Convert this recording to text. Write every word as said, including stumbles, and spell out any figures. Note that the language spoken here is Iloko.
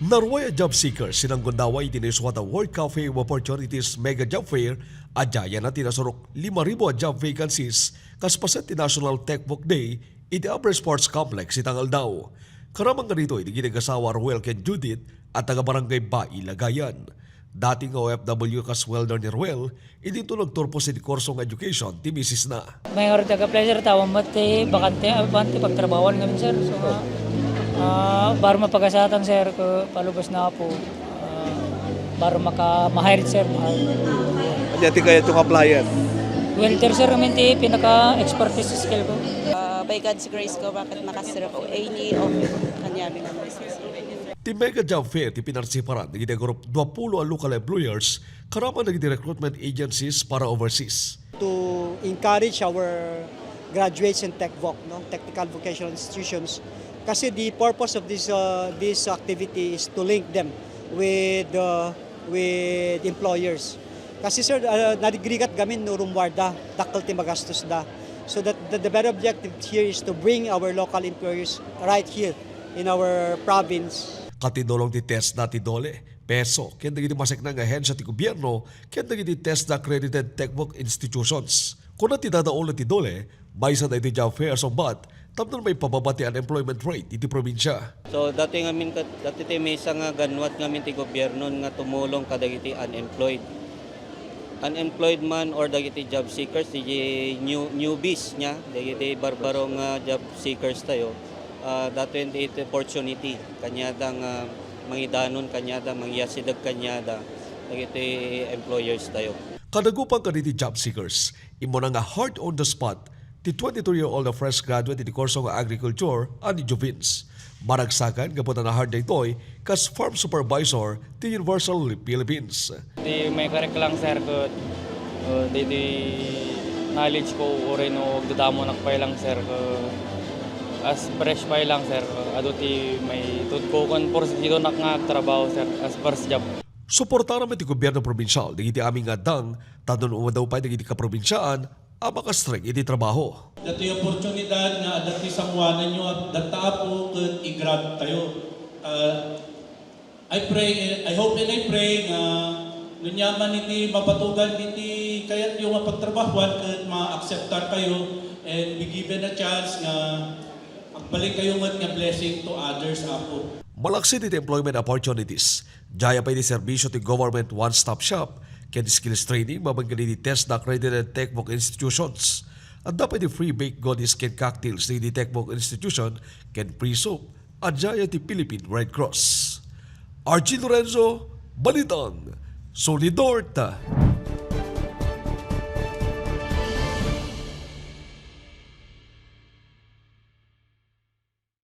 Naruay a job seekers ti nanggundaway iti naisuat a World Cafe of Opportunities Mega Job Fair a diay a nasurok lima ribu a job vacancies kas paset ti National Tech Week Day iti Abra Sports Complex iti aldaw. Karamang nga ditoy dagiti agassawa a Ruel ken Judith a taga Barangay Bai, Lagayan. Dati nga O F W kas welder ni Ruel, idinto nagturpos iti kurso nga education ti misisna. Mayor, taga pleasure tawon met ti bakante, ah, bakante pagtrabawan ngamin, sir. So, ah, ah, baro mapagasatan, sir, ko palubos na po. Ah, baro maka ma-hire, sir. Ania ti kayatyo nga applyan? Welder, sir, amin ti pinaka-expertise skill ko. Ah, by God's grace ko, bakit makasira ko? Any of kanya, Ti Mega Job Fair ti pinartisiparan dagiti agrup duapulo a local employers, karamang dagiti recruitment agencies para overseas. To encourage our graduates in tech voc, no, technical vocational institutions. Kasi the purpose of this, uh, this activity is to link them with, uh, with employers. Kasi, sir, uh, narigrigat gamin no rummuarda, dakkel ti magastos da. So that the, the better objective here is to bring our local employers right here in our province. Katindulong ti TESDA ti DOLE, PESO, ken dagiti masekna nga ahensya ti gobierno ken dagiti TESDA accredited tech voc institutions. Kuna ti dadaolo ti DOLE, maysa daytoy job fair a sungbat tapno maipababa ti unemployment rate iti probinsia. So, dati ngamin kat-, dati ti maysa nga ganwat ngamin ti gobierno nga tumulong kadagiti unemployed. Unemployed man or dagiti job seekers, dagiti new, newbies nia, dagiti barbaro nga job seekers tayo, ah, dati ti opportunity kaniada nga mangidanon kaniada, mangiyasideg kaniada, dagiti employers tayo. Kadagupan kadagiti job seekers, immuna nga hired on the spot ti twenty-two-year-old a fresh graduate iti kurso nga agriculture a ni Jovins. Maragsakan gapu ta na-hire daytoy kas farm supervisor ti Universal Leaf Philippines. Ti maikarik lang, sir, ket, uh, daytoy knowledge ko, uray no agdadamonak pay lang, sir, ket as fresh pay lang, sir, ket adu ti maitudko ken porsigidonak nga agtrabaho, sir, as first job. Suportaran met ti gobierno probinsial dagiti amin nga addang, tapno no umadaw pay dagiti kaprobinsiaan a makastrek iti trabaho. Datoy oportunidad nga adda ti sanguananyo a datta, Apo, ket i-grab tayo. Ah, I pray, I hope and I pray nga nunyaman iti mabatogan iti kayatyo nga pagtrabahuan ket ma-acceptar kayo and be given a chance nga agbalik kayo met nga blessing to others, Apo. Malaksid iti employment opportunities, diay pay ti serbisio ti Government One Stop Shop ken skills training babaen kadagiti TESDA accredited tech voc institutions. Adda pay ti free baked goodies ken cocktails dagiti tech voc institution ken free soap a diay ti Philippine Red Cross. Archie Lorenzo, Balitang Solidorta.